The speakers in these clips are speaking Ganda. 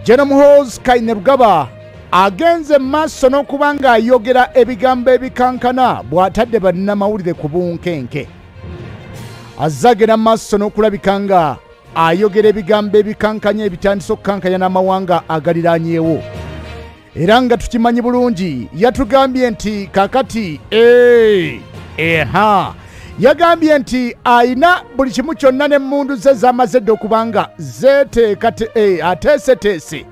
General Muhoozi Kainerugaba agenze maaso n'okuba ng'ayogera ebigambo ebikankana bw'atadde bannamawulire ku bunkenke. Azagera maaso n'okulabika nga ayogera ebigambo ebikankanya ebitandise okukankanya n'amawanga agaliraanyeewo. Era nga tukimanyi bulungi, yatugambye nti kakati yagambye nti ayina buli kimu kyonna n'emmundu ze z'amaze dda okuba nga zeeteeka ateeseteese.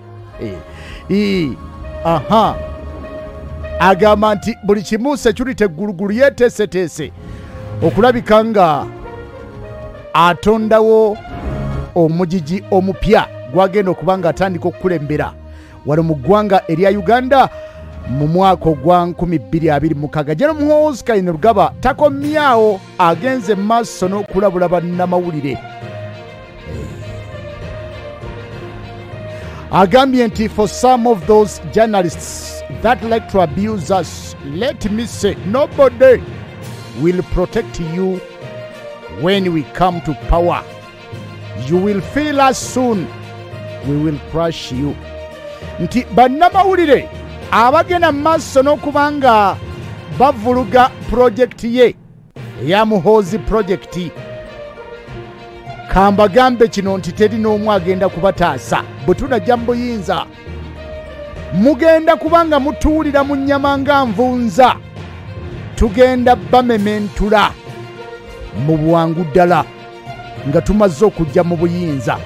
Agamba nti buli kimu security eggulugulu yeeteeseteese okulabika nga atondawo omugigi omupya gwagenda okuba nga atandika okukulembera wano mu ggwanga erya Uganda mu mwaka ogwa 2026. General Muhoozi Kainerugaba takomyawo, agenze maaso n'okulabula bannamawulire. Agambye nti for some of those journalists that like to abuse us, let me say nobody will protect you when we come to power. You will feel us soon. We will crush you. Nti bannamawulire abagenda maaso n'okuba nga bavuluga projekiti ye eya Muhoozi projekiti, kambagambe kino nti teri n'omu agenda kubataasa. Bwe tunajja mu buyinza mugenda kuba nga mutuwulira mu nnyama nga nvunza, tugenda bamementula mu bwangu ddala nga tumaze okujja mu buyinza.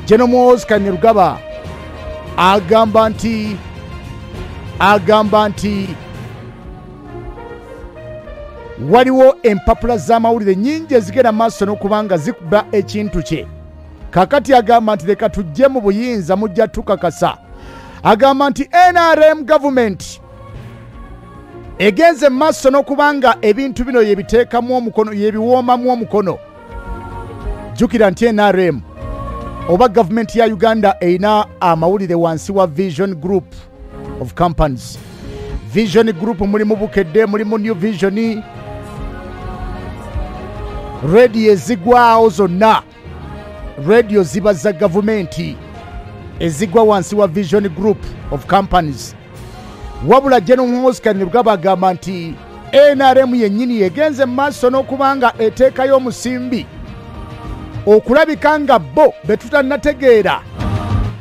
General Muhoozi Kainerugaba agamba nti waliwo empapula z'amawulire nnyingi ezigenda maaso n'okuba nga zikuba ekintu kye. Kakati agamba nti leka tujje mu buyinza mujja tukakasa. Agamba nti NRM government egenze maaso n'okuba nga ebintu bino yebiteekamu omukono, yebiwoomamu omukono. Jjukira nti NRM oba gavumenti ya Uganda erina amawulire wansi wa Vision Group of Companies. Vision Group mulimu Bukedde, mulimu New Vision, radio ezigwawo zonna, radio ziba za gavumenti ezigwa wansi wa Vision Group of Companies. Wabula General Muhoozi Kainerugaba agamba nti NRM yennyini yegenze maaso n'okuba nga eteekayo omusimbi okulabika nga bo be tutannategeera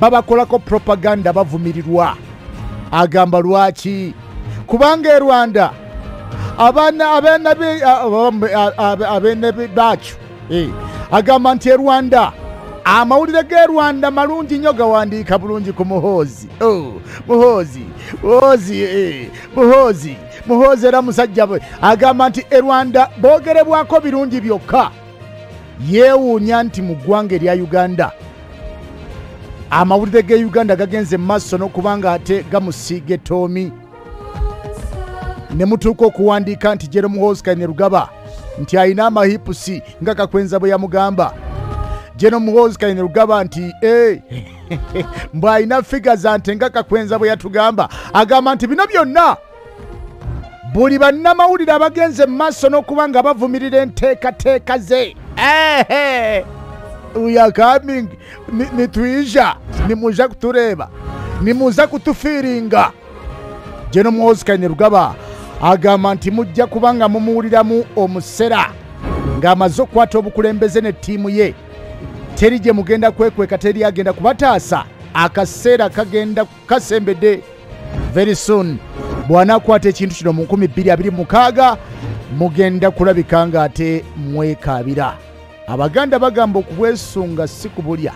babakolako propaganda, bavumirirwa. Agamba lwaki? Kubanga e Rwanda abaana baakyo. Agamba nti e Rwanda amawulire g'e Rwanda malungi nnyo, gawandiika bulungi ku Muhoozi. Muhoozi, Muhoozi, Muhoozi, Muhoozi era musajja bwe. Agamba nti e Rwanda boogerebwako birungi byokka. Yeewuunya nti mu ggwanga erya Uganda amawulire g'e Uganda gagenze maaso n'okuba nga ate gamusiiga ettoomi. Ne mutuuka okuwandiika nti General Muhoozi Kainerugaba nti alina amahipusi nga Kakwenza bwe yamugamba. General Muhoozi Kainerugaba nti mbw alina figa za nte nga Kakwenza bwe yatugamba. Agamba nti bino byonna buli bannamawulire abagenze maaso n'okuba nga bavumirira enteekateeka ze. We are coming, nitwija, nimuja kutureba, nimuza kutufiiringa. General Muhoozi Kainerugaba agamba nti mujja kuba nga mumuwuliramu omusera ng'amaze okukwata obukulembeze ne ttiimu ye. Teri gye mugenda kwekweka, teri agenda kubataasa. Akaseera kagenda kasembedde very soon. Bw'anaakwata ekintu kino mu 2026 mugenda kulabika ng'ate mwekaabira. Abaganda bagamba okubwesunga si kubulya.